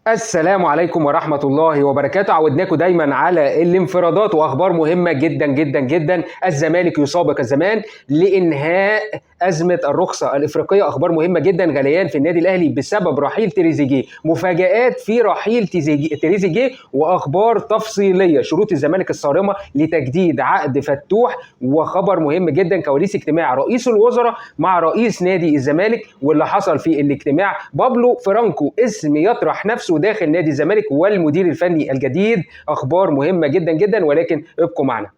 السلام عليكم ورحمة الله وبركاته. عودناكم دايما على الانفرادات واخبار مهمة جدا جدا جدا. الزمالك يسابق الزمان لانهاء ازمة الرخصة الافريقية. اخبار مهمة جدا، غليان في النادي الاهلي بسبب رحيل تريزيجيه، مفاجآت في رحيل تريزيجيه، واخبار تفصيلية، شروط الزمالك الصارمة لتجديد عقد فتوح، وخبر مهم جدا كواليس اجتماع رئيس الوزراء مع رئيس نادي الزمالك واللي حصل في الاجتماع. بابلو فرانكو اسم يطرح نفسه داخل نادي الزمالك والمدير الفني الجديد. اخبار مهمة جدا جدا، ولكن ابقوا معنا.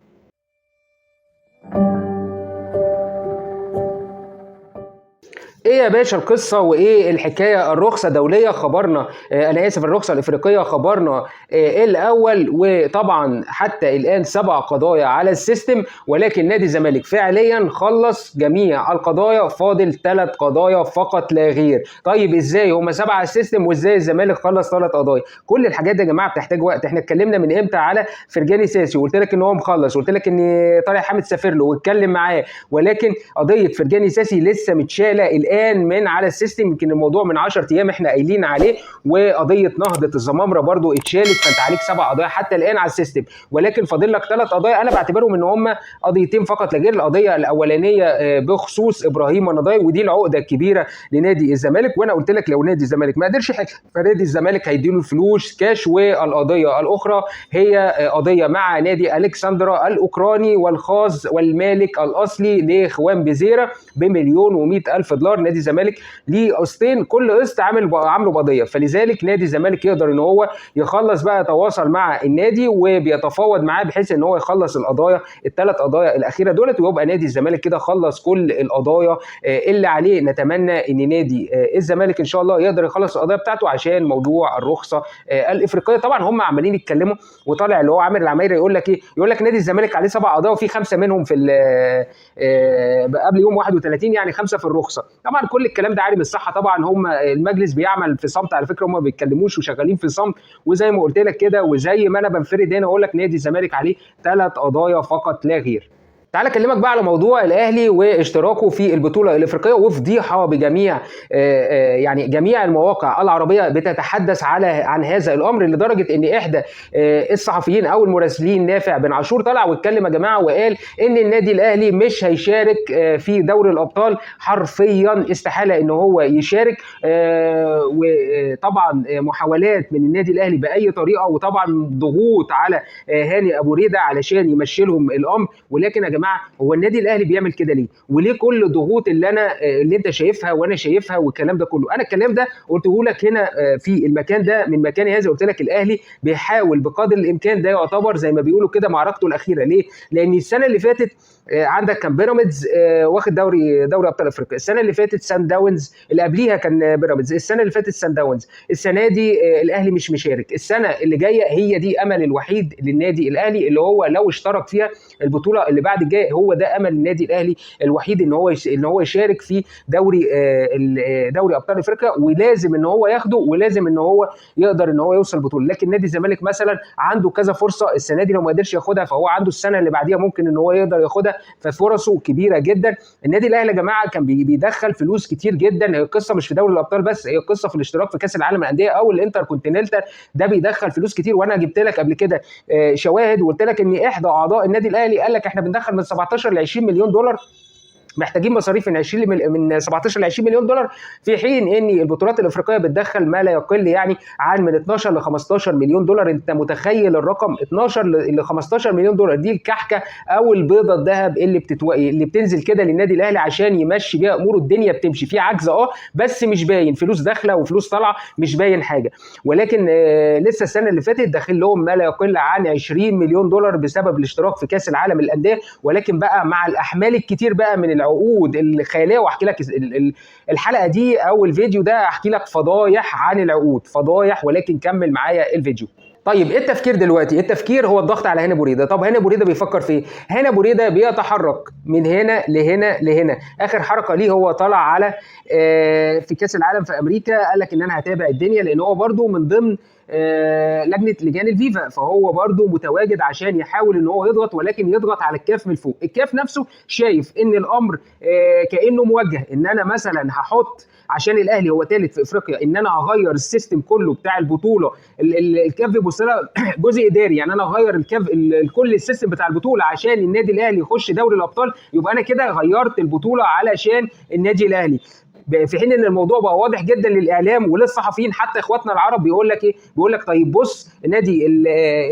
ايه يا باشا القصة وايه الحكاية؟ الرخصة دولية خبرنا، انا اسف، الرخصة الافريقية خبرنا الاول، وطبعا حتى الان 7 قضايا على ال system، ولكن نادي الزمالك فعليا خلص جميع القضايا، فاضل 3 قضايا فقط لا غير. طيب ازاي هما 7 على ال system وازاي الزمالك خلص 3 قضايا؟ كل الحاجات دي يا جماعة بتحتاج وقت. احنا اتكلمنا من امتى على فرجاني ساسي، وقلت لك ان هو مخلص، وقلت لك ان طارق حامد سافر له واتكلم معاه، ولكن قضية فرجاني ساسي لسه متشاله الان من على ال system، يمكن الموضوع من 10 ايام احنا قايلين عليه. وقضية نهضة الزمامره برضو اتشالت، فانت عليك 7 قضايا حتى الان على ال system، ولكن فاضل لك 3 قضايا انا بعتبرهم ان هم قضيتين فقط لا غير. القضية الاولانية بخصوص ابراهيم نداي، ودي العقدة الكبيرة لنادي الزمالك، وانا قلت لك لو نادي الزمالك ما قدرش يحل فنادي الزمالك هيديله الفلوس كاش. والقضية الاخرى هي قضية مع نادي الكسندرا الاوكراني والخاص والمالك الاصلي لخوان بيزيرا ب1,100,000 دولار. نادي الزمالك ليه قسطين، كل قسط عامله قضية، فلذلك نادي الزمالك يقدر ان هو يخلص بقى، يتواصل مع النادي وبيتفاوض معاه بحيث ان هو يخلص القضايا ال3 قضايا الاخيرة دولت، ويبقى نادي الزمالك كده خلص كل القضايا اللي عليه. نتمنى ان نادي الزمالك ان شاء الله يقدر يخلص القضايا بتاعته عشان موضوع الرخصة الافريقية. طبعا هم عمالين يتكلموا، وطالع اللي هو عامر العمايري يقول لك ايه؟ يقول لك نادي الزمالك عليه 7 قضايا وفي 5 منهم في قبل يوم 31، يعني 5 في الرخصة. طبعا كل الكلام ده عاري من الصحة، طبعا هم المجلس بيعمل في صمت على فكرة، هم ما بيتكلموش وشغالين في صمت، وزي ما قلت لك كده وزي ما انا بنفرد هنا اقول لك نادي الزمالك عليه 3 قضايا فقط لا غير. تعال اكلمك بقى على موضوع الاهلي واشتراكه في البطولة الافريقية، وفضيحه بجميع يعني جميع المواقع العربية بتتحدث عن هذا الامر، لدرجة ان احدى الصحفيين او المراسلين نافع بن عاشور طلع واتكلم يا جماعة وقال ان النادي الاهلي مش هيشارك في دوري الابطال، حرفيا استحالة ان هو يشارك. وطبعا محاولات من النادي الاهلي باي طريقه، وطبعا ضغوط على هاني ابو ريده علشان يمشي لهم الامر. ولكن يا جماعة هو النادي الاهلي بيعمل كده ليه؟ وليه كل الضغوط اللي انت شايفها وانا شايفها والكلام ده كله؟ انا الكلام ده قلته لك هنا في المكان ده من مكاني هذا، قلت لك الاهلي بيحاول بقدر الامكان، ده يعتبر زي ما بيقولوا كده معركته الاخيرة. ليه؟ لان السنة اللي فاتت عندك كان بيراميدز واخد دوري ابطال افريقيا، السنة اللي فاتت سان داونز، اللي قبليها كان بيراميدز، السنة اللي فاتت سان داونز، السنة دي الاهلي مش مشارك، السنة اللي جاية هي دي امل الوحيد للنادي الاهلي اللي هو لو اشترك فيها البطولة اللي بعد الجاية، هو ده امل النادي الاهلي الوحيد ان هو يشارك في دوري دوري ابطال افريقيا، ولازم ان هو ياخده، ولازم ان هو يقدر ان هو يوصل البطولة. لكن نادي الزمالك مثلا عنده كذا فرصة السنة دي، لو ما قدرش ياخدها فهو عنده السنة اللي بعديها ممكن ان هو يقدر ياخدها، ففرصه كبيرة جدا. النادي الاهلي يا جماعة كان بيدخل فلوس كتير جدا، هي القصة مش في دوري الابطال بس، هي القصة في الاشتراك في كاس العالم للاندية او الانتر كونتيننتال، ده بيدخل فلوس كتير. وانا جبت لك قبل كده شواهد وقلت لك ان احدى اعضاء النادي الاهلي قال لك احنا بندخل من 17 ل 20 مليون دولار، محتاجين مصاريف من 17 ل 20 مليون دولار، في حين ان البطولات الافريقية بتدخل ما لا يقل يعني عن من 12 ل 15 مليون دولار. انت متخيل الرقم 12 ل 15 مليون دولار؟ دي الكحكه او البيضة الذهب اللي بتنزل كده للنادي الاهلي عشان يمشي بيها اموره. الدنيا بتمشي في عجز بس مش باين، فلوس داخله وفلوس طالعه، مش باين حاجة. ولكن لسه السنة اللي فاتت داخل لهم ما لا يقل عن 20 مليون دولار بسبب الاشتراك في كاس العالم للاندية، ولكن بقى مع الاحمال الكتير بقى من العقود الخيالية. واحكي لك الحلقة دي او الفيديو ده احكي لك فضايح عن العقود، فضايح، ولكن كمل معايا الفيديو. طيب ايه التفكير دلوقتي؟ التفكير هو الضغط على هاني ابو ريده. طب هاني ابو ريده بيفكر في ايه؟ هاني ابو ريده بيتحرك من هنا لهنا لهنا، اخر حركة ليه هو طلع على في كاس العالم في امريكا، قال لك ان انا هتابع الدنيا، لان هو برده من ضمن لجنة لجان الفيفا، فهو برده متواجد عشان يحاول ان هو يضغط، ولكن يضغط على الكاف من فوق. الكاف نفسه شايف ان الامر كانه موجه، ان انا مثلا هحط عشان الاهلي هو ثالث في افريقيا، ان انا هغير ال system كله بتاع البطولة. الكاف بيبص لها جزء اداري، يعني انا اغير الكاف كل ال system بتاع البطولة عشان النادي الاهلي يخش دوري الابطال، يبقى انا كده غيرت البطولة علشان النادي الاهلي. في حين ان الموضوع بقى واضح جدا للاعلام وللصحفيين، حتى اخواتنا العرب بيقول لك ايه؟ بيقول لك طيب بص، النادي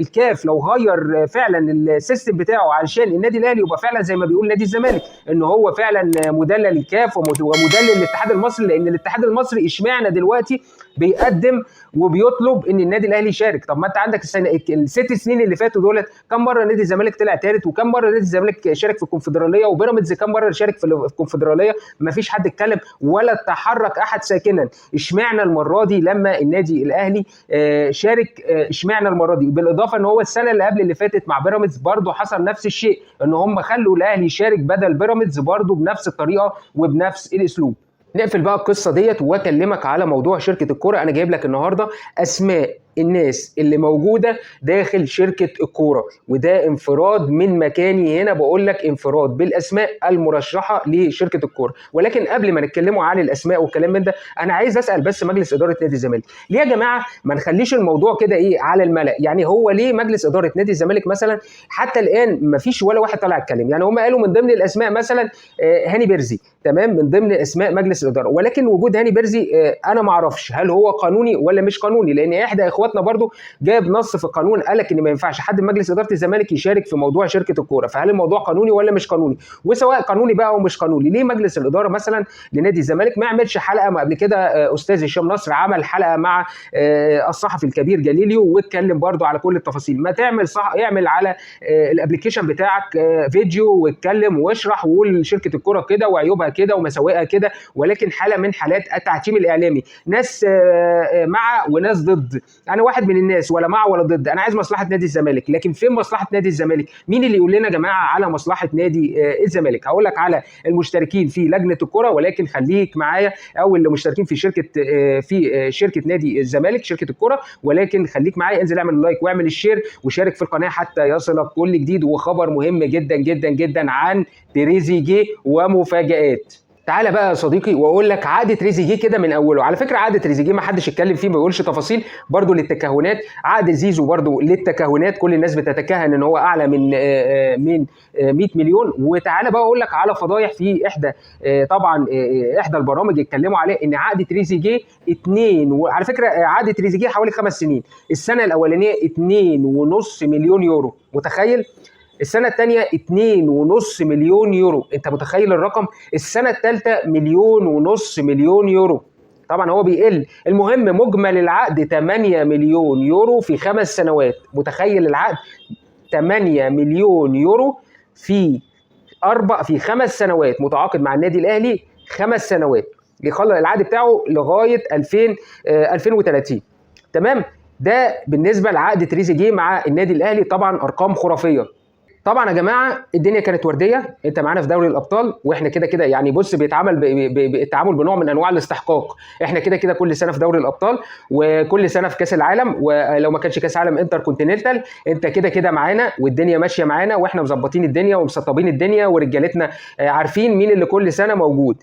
الكاف لو غير فعلا ال system بتاعه علشان النادي الاهلي، يبقى فعلا زي ما بيقول نادي الزمالك ان هو فعلا مدلل الكاف ومدلل الاتحاد المصري، لان الاتحاد المصري اشمعنى دلوقتي بيقدم وبيطلب ان النادي الاهلي يشارك؟ طب ما انت عندك السنة الست سنين اللي فاتوا دولت كم مرة نادي الزمالك طلع ثالث، وكم مرة نادي الزمالك شارك في الكونفدراليه، وبيراميدز كم مرة شارك في الكونفدراليه؟ ما فيش حد اتكلم ولا تحرك احد ساكنا. اشمعنى المرة دي لما النادي الاهلي شارك؟ اشمعنى المرة دي؟ بالاضافة ان هو السنة اللي قبل اللي فاتت مع بيراميدز برضه حصل نفس الشيء، ان هم خلوا الاهلي يشارك بدل بيراميدز برضه بنفس الطريقة وبنفس الاسلوب. نقفل بقى القصة ديت واكلمك على موضوع شركة الكورة. انا جايب لك النهارده اسماء الناس اللي موجودة داخل شركة الكورة، وده انفراد من مكاني هنا، بقول لك انفراد بالاسماء المرشحه لشركة الكورة. ولكن قبل ما نتكلموا عن الاسماء والكلام من ده، انا عايز اسال بس مجلس ادارة نادي الزمالك، ليه يا جماعة ما نخليش الموضوع كده ايه على الملأ؟ يعني هو ليه مجلس ادارة نادي الزمالك مثلا حتى الان ما فيش ولا واحد طالع يتكلم؟ يعني هم قالوا من ضمن الاسماء مثلا هاني بيرزي، تمام، من ضمن اسماء مجلس الادارة، ولكن وجود هاني بيرزي انا ما اعرفش هل هو قانوني ولا مش قانوني، لان احدى اخواتنا برضو جاب نص في القانون قال لك ان ما ينفعش حد من مجلس ادارة الزمالك يشارك في موضوع شركة الكورة، فهل الموضوع قانوني ولا مش قانوني؟ وسواء قانوني بقى او مش قانوني، ليه مجلس الادارة مثلا لنادي الزمالك ما عملش حلقة؟ ما قبل كده استاذ هشام نصر عمل حلقة مع الصحفي الكبير جاليليو واتكلم برضو على كل التفاصيل. ما تعمل صح، اعمل على ال application بتاعك فيديو واتكلم واشرح وقول شركة الكورة كده وعيوبها كده ومساوئها كده، ولكن حاله من حالات التعتيم الاعلامي، ناس مع وناس ضد. انا واحد من الناس ولا مع ولا ضد، انا عايز مصلحة نادي الزمالك، لكن فين مصلحة نادي الزمالك؟ مين اللي يقول لنا يا جماعة على مصلحة نادي الزمالك؟ هقول لك على المشتركين في لجنة الكره، ولكن خليك معايا، او اللي مشتركين في شركة في شركة نادي الزمالك شركة الكره، ولكن خليك معايا، انزل اعمل like واعمل ال share وشارك في القناة حتى يصلك كل جديد وخبر مهم جدا جدا جدا عن تريزيجيه ومفاجآت. تعالى بقى يا صديقي واقول لك عقد تريزيجيه كده من اوله. على فكرة عقد تريزيجيه ما حدش اتكلم فيه، ما بيقولش تفاصيل، برضو للتكهنات. عقد زيزو برضو للتكهنات، كل الناس بتتكهن ان هو اعلى من 100 مليون. وتعالى بقى اقول لك على فضايح في احدى طبعا احدى البرامج اتكلموا عليه، ان عقد تريزيجيه 2 على فكرة عقد تريزيجيه حوالي 5 سنين، السنة الاولانية 2.5 مليون يورو، متخيل؟ السنة الثانية 2.5 مليون يورو، انت متخيل الرقم؟ السنة الثالثة 1.5 مليون يورو، طبعا هو بيقل. المهم مجمل العقد 8 مليون يورو في 5 سنوات، متخيل العقد 8 مليون يورو في 5 سنوات، متعاقد مع النادي الاهلي 5 سنوات، بيخلص العقد بتاعه لغاية 2030، تمام؟ ده بالنسبة لعقد تريزيجيه مع النادي الاهلي، طبعا ارقام خرافية. طبعا يا جماعة الدنيا كانت وردية، انت معانا في دوري الابطال، واحنا كده كده يعني بص بيتعامل التعامل بنوع من انواع الاستحقاق، احنا كده كده كل سنة في دوري الابطال وكل سنة في كاس العالم، ولو ما كانش كاس عالم انتر كونتيننتال، انت كده كده معانا والدنيا ماشية معانا، واحنا مظبطين الدنيا ومسطبين الدنيا، ورجالتنا عارفين مين اللي كل سنة موجود.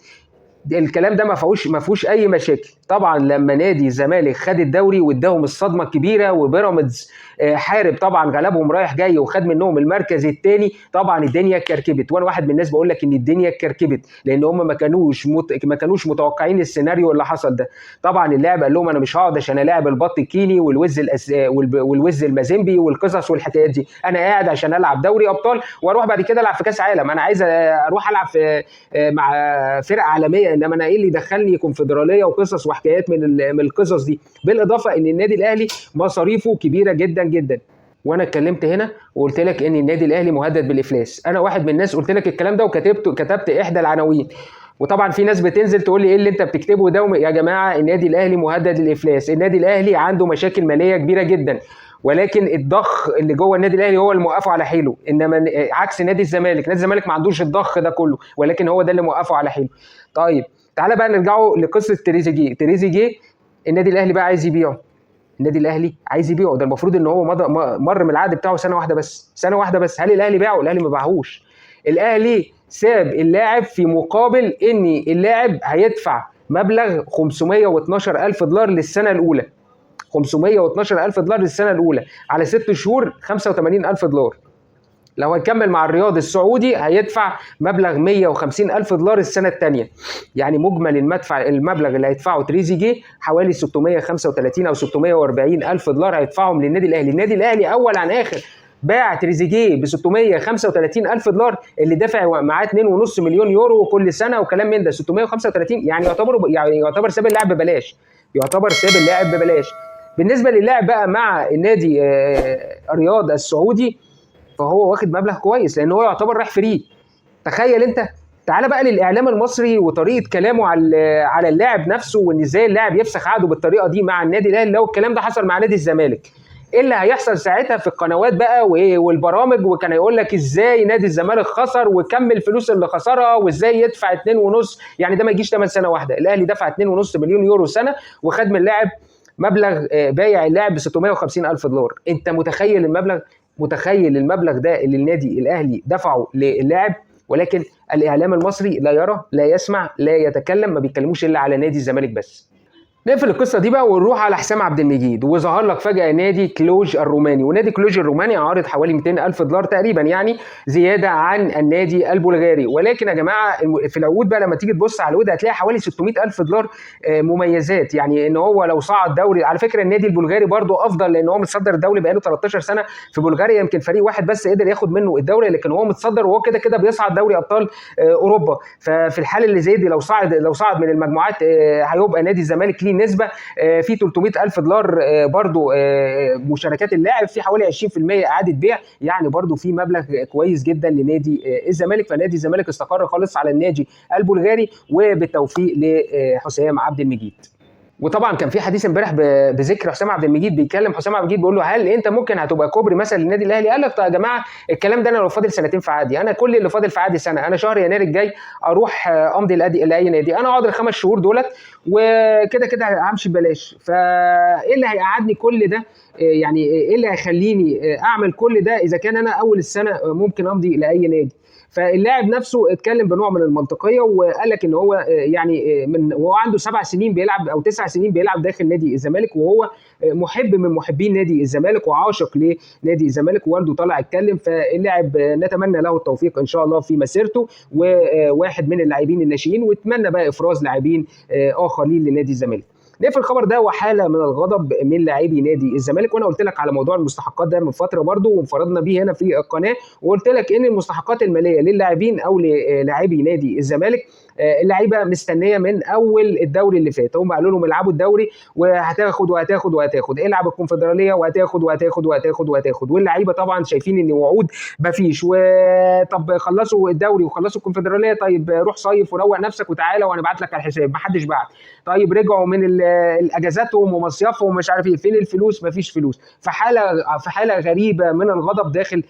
الكلام ده ما فيهوش اي مشاكل. طبعا لما نادي الزمالك خد الدوري واداهم الصدمة الكبيرة، وبيراميدز حارب طبعا غلبهم رايح جاي وخد منهم المركز الثاني، طبعا الدنيا اتكركبت. وانا واحد من الناس بقول لك ان الدنيا اتكركبت، لان هم ما كانوش متوقعين السيناريو اللي حصل ده. طبعا اللاعب قال لهم انا مش هقعد عشان الاعب البط الكيني والوز والوز المازيمبي والقصص والحكايات دي، انا قاعد عشان العب دوري ابطال واروح بعد كده العب في كاس عالم، انا عايز اروح العب في مع فرق عالمية، انما انا ايه اللي دخلني كونفدراليه وقصص وحكايات من القصص دي. بالاضافة ان النادي الاهلي مصاريفه كبيرة جدا جدا، وانا اتكلمت هنا وقلت لك ان النادي الاهلي مهدد بالافلاس، انا واحد من الناس قلت لك الكلام ده وكتبت احدى العناوين، وطبعا في ناس بتنزل تقول لي ايه اللي انت بتكتبه ده؟ يا جماعة النادي الاهلي مهدد للافلاس، النادي الاهلي عنده مشاكل ماليه كبيرة جدا، ولكن الضخ اللي جوه النادي الاهلي هو اللي موقفه على حيله، انما عكس نادي الزمالك، نادي الزمالك ما عندوش الضخ ده كله، ولكن هو ده اللي موقفه على حيله. طيب تعالى بقى نرجعوا لقصة تريزيجيه. تريزيجيه النادي الاهلي بقى عايز يبيعه، النادي الاهلي عايز يبيعه. ده المفروض ان هو مر من العقد بتاعه سنة واحدة بس، سنة واحدة بس. هل الاهلي باعه؟ الاهلي ما باعهوش. الاهلي ساب اللاعب في مقابل ان اللاعب هيدفع مبلغ 512 الف دولار للسنة الاولى، 512 الف دولار للسنة الاولى على 6 شهور 85 الف دولار. لو هيكمل مع الرياض السعودي هيدفع مبلغ 150 ألف دولار السنة الثانية. يعني مجمل المبلغ اللي هيدفعه تريزيجيه حوالي 635 أو 640 ألف دولار هيدفعهم للنادي الأهلي. النادي الأهلي أول عن آخر باع تريزيجيه ب 635 ألف دولار اللي دفع معاه 2.5 مليون يورو كل سنة وكلام من ده. 635 يعني يعتبر ساب اللاعب ببلاش، يعتبر ساب اللاعب ببلاش. بالنسبة للاعب بقى مع النادي الرياض السعودي فهو واخد مبلغ كويس لان هو يعتبر رايح free. تخيل انت. تعال بقى للاعلام المصري وطريقه كلامه على اللاعب نفسه، وان ازاي اللاعب يفسخ عقده بالطريقة دي مع النادي الاهلي. لو الكلام ده حصل مع نادي الزمالك ايه اللي هيحصل ساعتها في القنوات بقى والبرامج؟ وكان هيقول لك ازاي نادي الزمالك خسر وكم الفلوس اللي خسرها وازاي يدفع 2.5، يعني ده ما يجيش ثمن سنة واحدة. الاهلي دفع 2.5 مليون يورو سنة وخد من اللاعب مبلغ، بايع اللاعب ب 650 الف دولار. انت متخيل المبلغ؟ متخيل المبلغ ده اللي النادي الاهلي دفعه للاعب؟ ولكن الاعلام المصري لا يرى لا يسمع لا يتكلم، ما بيتكلموش الا على نادي الزمالك بس. نقفل القصة دي بقى ونروح على حسام عبد المجيد. وظهر لك فجاة نادي كلوج الروماني، ونادي كلوج الروماني عارض حوالي 200 الف دولار تقريبا، يعني زيادة عن النادي البلغاري. ولكن يا جماعة في العقود بقى لما تيجي تبص على العقود هتلاقي حوالي 600 الف دولار مميزات، يعني ان هو لو صعد دوري. على فكرة النادي البلغاري برضو افضل لان هو متصدر الدوري بقاله 13 سنة في بلغاريا، يمكن فريق واحد بس قدر ياخد منه الدوري، لكن هو متصدر وهو كده كده بيصعد دوري ابطال اوروبا. ففي الحالة اللي زي دي لو صعد من المجموعات هيبقى نادي الزمالك ليه نسبه في 300 الف دولار برضو مشاركات اللاعب، في حوالي 20% اعاده بيع، يعني برضو في مبلغ كويس جدا لنادي الزمالك. فنادي الزمالك استقر خالص على النادي البلغاري، وبالتوفيق لحسام عبد المجيد. وطبعا كان في حديث امبارح بذكر حسام عبد المجيد، بيتكلم حسام عبد المجيد بيقول له هل انت ممكن هتبقى كوبري مثلا للنادي الاهلي؟ قال لك طيب يا جماعة الكلام ده انا لو فاضل سنتين في عقدي، انا كل اللي فاضل في عقدي سنة، انا شهر يناير الجاي اروح امضي لاي نادي، انا اقعد ال5 شهور دولت وكده كده همشي ببلاش، فايه اللي هيقعدني كل ده؟ يعني ايه اللي هيخليني اعمل كل ده اذا كان انا اول السنة ممكن امضي لاي نادي؟ فاللاعب نفسه اتكلم بنوع من المنطقية وقال لك ان هو يعني من وهو عنده 7 سنين بيلعب او 9 سنين بيلعب داخل نادي الزمالك، وهو محب من محبين نادي الزمالك وعاشق لنادي الزمالك، ووالده طلع اتكلم. فاللاعب نتمنى له التوفيق ان شاء الله في مسيرته، وواحد من اللاعبين الناشئين، واتمنى بقى افراز لاعبين اخرين لنادي الزمالك. نقفل الخبر ده وحاله من الغضب من لاعبي نادي الزمالك، وانا قلت لك على موضوع المستحقات ده من فترة برده وانفردنا بيه هنا في القناة، وقلت لك ان المستحقات المالية للاعبين او للاعبي نادي الزمالك اللعيبة مستنيه من اول الدوري اللي فات، هم قالوا لهم العبوا الدوري وهتاخد وهتاخد وهتاخد، العب الكونفدراليه وهتاخد وهتاخد وهتاخد وهتاخد، واللعيبة طبعا شايفين ان وعود مفيش، وطب خلصوا الدوري وخلصوا الكونفدراليه، طيب روح صيف وروق نفسك وتعالى وهنبعت لك على الحساب، محدش بعت. طيب رجعوا من الاجازاتهم ومصيافهم ومش عارف ايه، فين الفلوس؟ مفيش فلوس. في حاله غريبة من الغضب داخل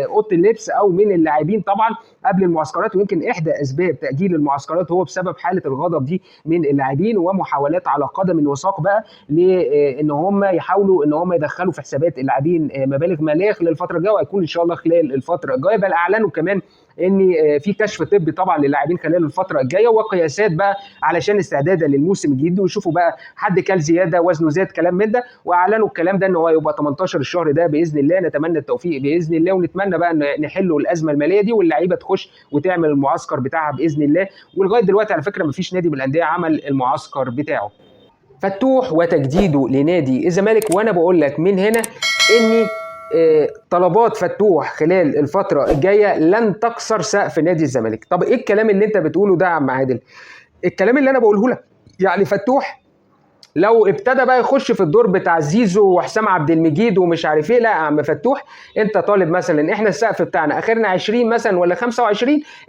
اوضة اللبس او من اللاعبين طبعا قبل المعسكرات، ويمكن احدى اسباب تاجيل المعسكرات هو بسبب حاله الغضب دي من اللاعبين، ومحاولات على قدم وساق بقى لان هم يحاولوا ان هم يدخلوا في حسابات اللاعبين مبالغ ماليه خلال الفترة الجاية، وهيكون ان شاء الله خلال الفترة الجاية. بل اعلنوا كمان ان في كشف طبي طبعا للاعبين خلال الفترة الجاية، وقياسات بقى علشان استعدادا للموسم الجديد، ويشوفوا بقى حد كل زيادة، وزنه زاد، كلام من ده. واعلنوا الكلام ده ان هو يبقى 18 الشهر ده باذن الله. نتمنى التوفيق باذن الله، ونتمنى بقى ان نحلوا الازمة المالية دي واللعيبة تخش وتعمل المعسكر بتاعها باذن الله. ولغاية دلوقتي على فكرة مفيش نادي من الاندية عمل المعسكر بتاعه. فتوح وتجديده لنادي الزمالك، وانا بقول لك من هنا ان طلبات فتوح خلال الفترة الجاية لن تكسر سقف نادي الزمالك. طب ايه الكلام اللي انت بتقوله ده يا عم عادل؟ الكلام اللي انا بقوله لك يعني فتوح لو ابتدى بقى يخش في الدور بتاع زيزو وحسام عبد المجيد ومش عارف ايه، لا يا عم فتوح انت طالب مثلا احنا السقف بتاعنا اخرنا 20 مثلا ولا 25،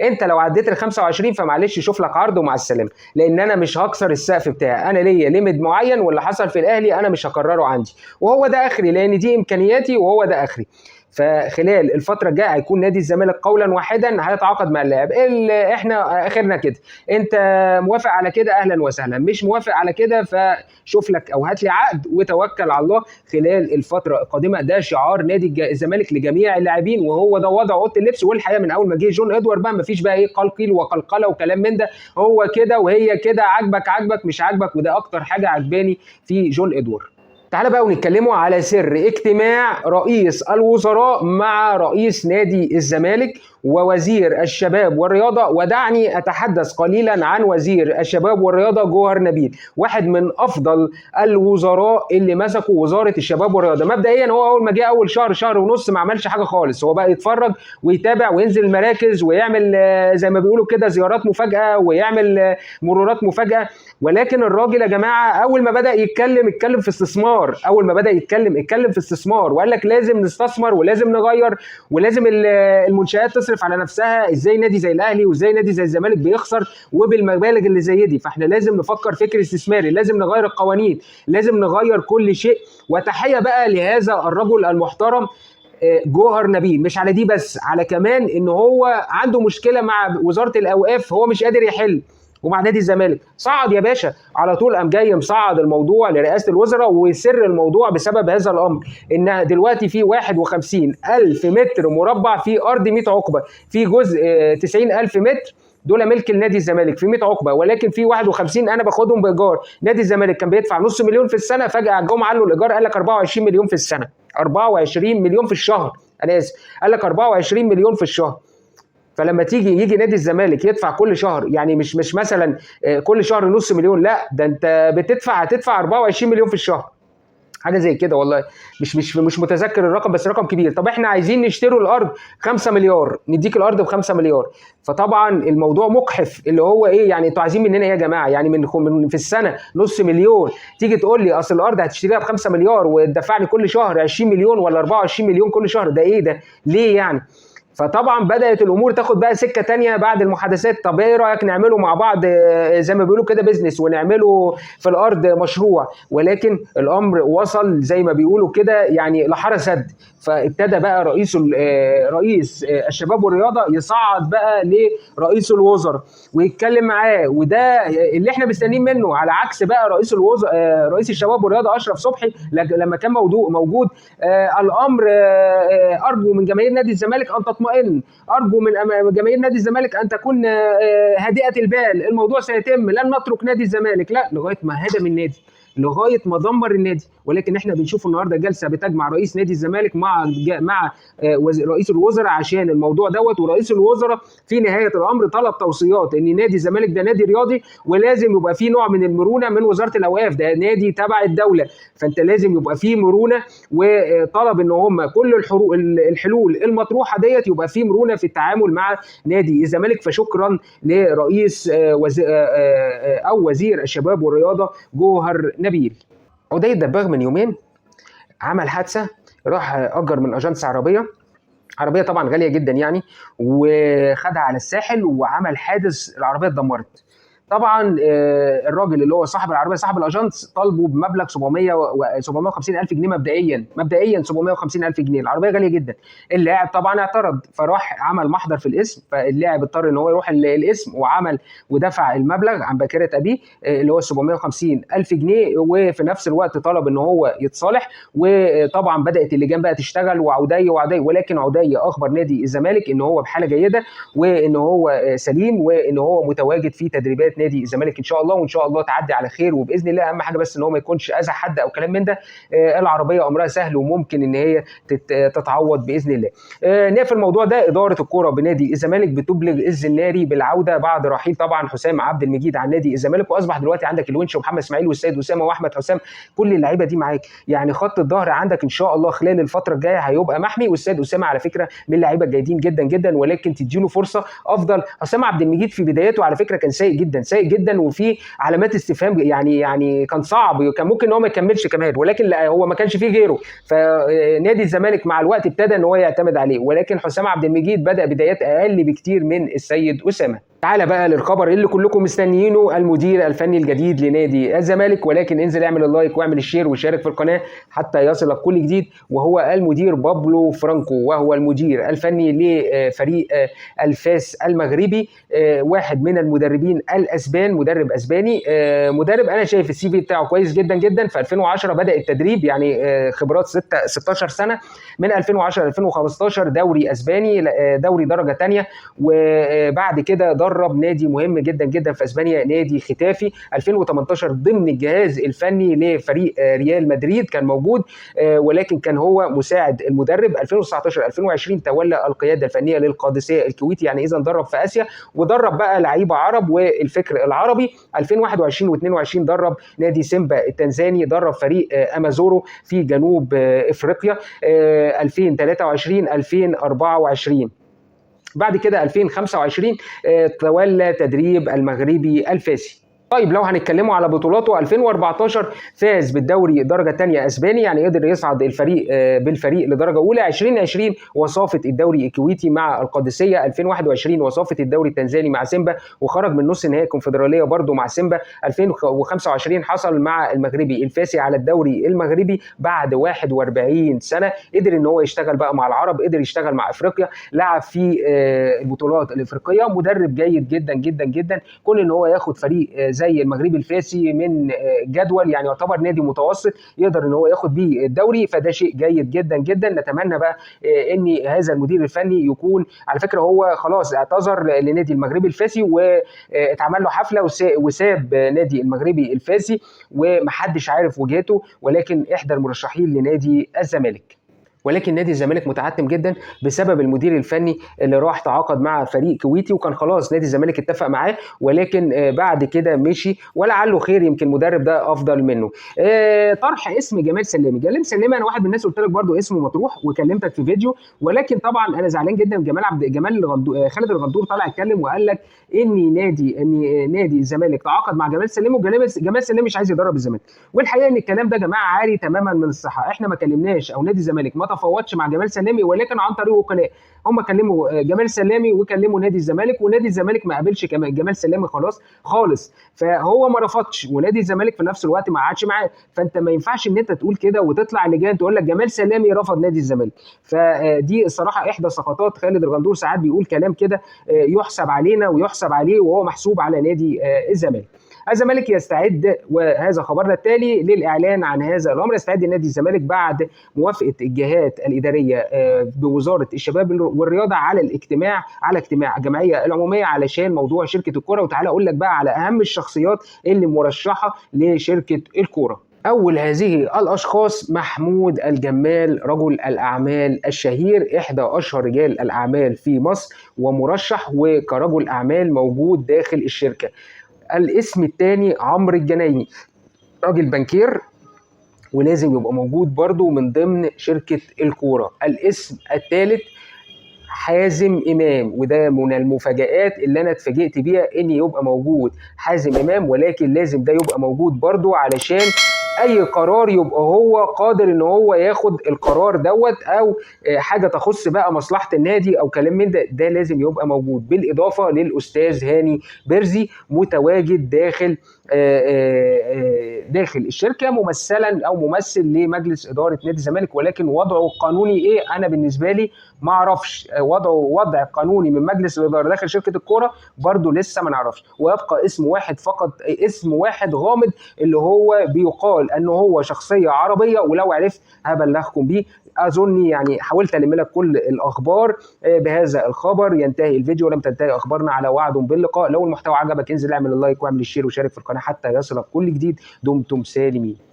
انت لو عديت ال 25 فمعلش شوف لك عرض ومع السلامة، لان انا مش هكسر السقف بتاعي، انا ليا limit معين واللي حصل في الاهلي انا مش هكرره عندي، وهو ده اخري لان دي امكانياتي وهو ده اخري. فخلال الفترة الجاية هيكون نادي الزمالك قولا واحدا هيتعاقد مع اللاعب. احنا اخرنا كده، انت موافق على كده اهلا وسهلا، مش موافق على كده فشوف لك او هات لي عقد وتوكل على الله خلال الفترة القادمة. ده شعار نادي الزمالك لجميع اللاعبين، وهو ده وضع اوضة اللبس. والحقيقة من اول ما جه جون ادوارد بقى مفيش بقى ايه قلقيل وقلقله وكلام من ده، هو كده وهي كده، عاجبك عاجبك مش عاجبك. وده اكتر حاجة عجباني في جون ادوارد. تعالى بقى ونتكلموا على سر اجتماع رئيس الوزراء مع رئيس نادي الزمالك ووزير الشباب والرياضة. ودعني أتحدث قليلا عن وزير الشباب والرياضة جوهر نبيل، واحد من أفضل الوزراء اللي مسكوا وزارة الشباب والرياضة. مبدئيا هو أول ما جه أول شهر شهر ونص ما عملش حاجة خالص، هو بقى يتفرج ويتابع وينزل المراكز ويعمل زي ما بيقولوا كده زيارات مفاجأة ويعمل مرورات مفاجأة. ولكن الراجل يا جماعة أول ما بدأ يتكلم اتكلم في استثمار، أول ما بدأ يتكلم اتكلم في استثمار وقال لك لازم نستثمر ولازم نغير ولازم المنشآت تصرف على نفسها. ازاي نادي زي الاهلي وازاي نادي زي الزمالك بيخسر وبالمبالغ اللي زي دي؟ فاحنا لازم نفكر فكر استثماري، لازم نغير القوانين، لازم نغير كل شيء. وتحية بقى لهذا الرجل المحترم جوهر نبيل. مش على دي بس، على كمان ان هو عنده مشكلة مع وزارة الاوقاف هو مش قادر يحل، ومع نادي الزمالك. صعد يا باشا على طول، قام جاي مصعد الموضوع لرئاسة الوزراء. وسر الموضوع بسبب هذا الامر ان دلوقتي في 51,000 متر مربع في ارض 100 عقبه، في جزء 90,000 متر دول ملك النادي الزمالك في 100 عقبه، ولكن في 51 انا باخدهم بايجار. نادي الزمالك كان بيدفع نص مليون في السنة، فجاة جم علوا الايجار قال لك 24 مليون في السنة، 24 مليون في الشهر، انا اسف، قال لك 24 مليون في الشهر. فلما يجي نادي الزمالك يدفع كل شهر، يعني مش مثلا كل شهر نص مليون، لا ده انت هتدفع 24 مليون في الشهر، حاجة زي كده. والله مش متذكر الرقم، بس رقم كبير. طب احنا عايزين نشتروا الارض 5 مليار، نديك الارض ب 5 مليار. فطبعا الموضوع مجحف، اللي هو ايه يعني انتوا عايزين مننا ايه يا جماعة؟ يعني من في السنة نص مليون، تيجي تقول لي اصل الارض هتشتريها ب 5 مليار وتدفعني كل شهر 20 مليون ولا 24 مليون كل شهر، ده ايه ده؟ ليه يعني؟ فطبعا بدأت الامور تاخد بقى سكة تانية بعد المحادثات. طب ايه رايك نعمله مع بعض زي ما بيقولوا كده business، ونعمله في الارض مشروع؟ ولكن الامر وصل زي ما بيقولوا كده يعني لحاره سد. فابتدى بقى رئيس الشباب والرياضة يصعد بقى لرئيس الوزراء ويتكلم معاه، وده اللي احنا مستنيين منه، على عكس بقى رئيس الوزراء رئيس الشباب والرياضة اشرف صبحي لما كان موجود. الامر ارجو من جماهير نادي الزمالك ان تطمئن، ارجو من جماهير نادي الزمالك ان تكون هادئة البال، الموضوع سيتم، لن نترك نادي الزمالك، لا، لغاية ما هدم النادي، لغاية ما دمر النادي. ولكن احنا بنشوف النهارده جلسه بتجمع رئيس نادي الزمالك مع رئيس الوزراء عشان الموضوع دوت. ورئيس الوزراء في نهاية الامر طلب توصيات ان نادي الزمالك ده نادي رياضي ولازم يبقى فيه نوع من المرونة من وزارة الاوقاف، ده نادي تبع الدولة، فانت لازم يبقى فيه مرونة. وطلب ان هم كل الحلول المطروحة ديت يبقى فيه مرونة في التعامل مع نادي الزمالك. فشكرا لرئيس او وزير الشباب والرياضة جوهر نبيل. عدي الدباغ من يومين عمل حادثه، راح اجر من اجانس عربية طبعا غالية جدا يعني، وخدها على الساحل وعمل حادث، العربية اتدمرت. طبعا الراجل اللي هو صاحب العربية صاحب الاجانس طالبه بمبلغ 750 الف جنيه مبدئيا 750 الف جنيه، العربية غالية جدا. اللاعب طبعا اعترض، فراح عمل محضر في الاسم، فاللاعب اضطر ان هو يروح الاسم وعمل ودفع المبلغ عن باكره ابيه اللي هو 750 الف جنيه، وفي نفس الوقت طلب ان هو يتصالح. وطبعا بدات اللجان بقى تشتغل وعدي وعدي، ولكن عدي اخبر نادي الزمالك ان هو بحاله جيدة وان هو سليم وان هو متواجد في تدريبات نادي الزمالك ان شاء الله، وان شاء الله تعدي على خير وباذن الله. اهم حاجة بس ان هو ما يكونش اذى حد او كلام من ده. العربية امرها سهل وممكن ان هي تتعوض باذن الله. نقفل الموضوع ده. ادارة الكورة بنادي الزمالك بتبلغ الزناري بالعودة بعد رحيل طبعا حسام عبد المجيد عن نادي الزمالك، واصبح دلوقتي عندك الونش ومحمد اسماعيل والسيد اسامة واحمد حسام، كل اللعيبة دي معاك، يعني خط الظهر عندك ان شاء الله خلال الفترة الجاية هيبقى محمي. والسيد اسامة على فكرة من اللعيبة الجيدين جدا جدا، ولكن تديله فرصة افضل. حسام عبد المجيد في بدايته على فكرة كان سيء جدا سيء جدا، وفي علامات استفهام، يعني كان صعب، كان ممكن ان هو ما يكملش كمان، ولكن لا، هو ما كانش فيه غيره. فنادي الزمالك مع الوقت ابتدى ان هو يعتمد عليه، ولكن حسام عبد المجيد بدا بدايات اقل بكتير من السيد اسامة. تعالى بقى للخبر اللي كلكم مستنيينه، المدير الفني الجديد لنادي الزمالك. ولكن انزل اعمل ال like واعمل ال share وشارك في القناة حتى يصلك كل جديد، وهو المدير بابلو فرانكو، وهو المدير الفني لفريق الفاس المغربي، واحد من المدربين الاسبان، مدرب اسباني، مدرب انا شايف ال CV بتاعه كويس جدا جدا. في 2010 بدأ التدريب، يعني خبرات 16 سنة، من 2010 2015 دوري اسباني، دوري درجة ثانية، وبعد كده درب نادي مهم جدا جدا في اسبانيا، نادي ختافي. 2018 ضمن الجهاز الفني لفريق ريال مدريد كان موجود، ولكن كان هو مساعد المدرب. 2019 2020 تولى القيادة الفنية للقادسيه الكويتي، يعني اذا درب في اسيا ودرب بقى لعيبة عرب والفكر العربي. 2021 و22 درب نادي سيمبا التنزاني، درب فريق امازورو في جنوب افريقيا. 2023 2024 بعد كده 2025 تولى تدريب المغربي الفاسي. طيب لو هنتكلموا على بطولاته، 2014 فاز بالدوري درجة تانية اسباني، يعني قدر يصعد الفريق بالفريق لدرجة اولى. 2020 وصافة الدوري الكويتي مع القادسية، 2021 وصافة الدوري التنزاني مع سيمبا وخرج من نص نهائي الكونفدرالية برضو مع سيمبا. 2025 حصل مع المغربي الفاسي على الدوري المغربي بعد 41 سنة، قدر ان هو يشتغل بقى مع العرب، قدر يشتغل مع افريقيا، لعب في البطولات الافريقية. مدرب جيد جدا جدا جدا، كون ان هو ياخد فريق زي المغربي الفاسي من جدول، يعني يعتبر نادي متوسط يقدر ان هو ياخد بيه الدوري، فده شيء جيد جدا جدا. نتمنى بقى ان هذا المدير الفني يكون، على فكرة هو خلاص اعتذر لنادي المغربي الفاسي واتعمل له حفلة وساب نادي المغربي الفاسي ومحدش عارف وجهته، ولكن احدى المرشحين لنادي الزمالك. ولكن نادي الزمالك متعتم جدا بسبب المدير الفني اللي راح تعاقد مع فريق كويتي، وكان خلاص نادي الزمالك اتفق معاه، ولكن بعد كده مشي، ولعله خير، يمكن المدرب ده افضل منه. طرح اسم جمال سلامي. جمال سلامي انا واحد من الناس قلت لك برده اسمه مطروح وكلمتك في فيديو، ولكن طبعا انا زعلان جدا. جمال خالد الغندور طلع اتكلم وقال لك ان نادي الزمالك تعاقد مع جمال سلامي، وجمال سلامي مش عايز يدرب الزمالك. والحقيقة ان الكلام ده يا جماعة عاري تماما من الصحة. احنا ما كلمناش او نادي الزمالك ما تفاوضش مع جمال سلامي، ولكن عن طريق وكلاء. هم كلموا جمال سلامي وكلموا نادي الزمالك، ونادي الزمالك ما قابلش كمان جمال سلامي خلاص خالص، فهو ما رفضش، ونادي الزمالك في نفس الوقت ما قعدش معاه. فانت ما ينفعش ان انت تقول كده وتطلع لجان تقول لك جمال سلامي رفض نادي الزمالك. فدي الصراحة احدى سقطات خالد الغندور، ساعات بيقول كلام كده يحسب علينا ويحسب عليه وهو محسوب على نادي الزمالك. الزمالك يستعد، وهذا خبرنا التالي، للإعلان عن هذا الأمر. يستعد نادي الزمالك بعد موافقة الجهات الإدارية بوزارة الشباب والرياضة على الاجتماع، على اجتماع الجمعية العمومية علشان موضوع شركة الكرة. وتعالى أقول لك بقى على أهم الشخصيات اللي مرشحة لشركة الكرة. أول هذه الأشخاص محمود الجمال، رجل الأعمال الشهير، إحدى أشهر رجال الأعمال في مصر، ومرشح وكرجل أعمال موجود داخل الشركة. الاسم الثاني عمرو الجنايني، راجل بنكير ولازم يبقى موجود برضو من ضمن شركة الكورة. الاسم الثالث حازم إمام، وده من المفاجآت اللي أنا اتفاجئت بيها إن يبقى موجود حازم إمام، ولكن لازم ده يبقى موجود برضو علشان أي قرار يبقى هو قادر إن هو ياخد القرار دوت، أو حاجة تخص بقى مصلحة النادي أو كلام من ده، ده لازم يبقى موجود. بالإضافة للأستاذ هاني بيرزي متواجد داخل داخل الشركة ممثلا أو ممثل لمجلس إدارة نادي الزمالك، ولكن وضعه القانوني إيه أنا بالنسبة لي ما أعرفش. وضعه وضع قانوني من مجلس الإدارة داخل شركة الكورة برضو لسه ما نعرفش. ويبقى اسم واحد فقط، اسم واحد غامض اللي هو بيقال أنه هو شخصية عربية، ولو عرفت هبلغكم بيه. أظن يعني حاولت ألم لك كل الأخبار. بهذا الخبر ينتهي الفيديو، ولم تنتهي أخبارنا، على وعد باللقاء. لو المحتوى عجبك انزل اعمل ال like واعمل ال share وشارك في القناة حتى يصلك كل جديد. دمتم سالمين.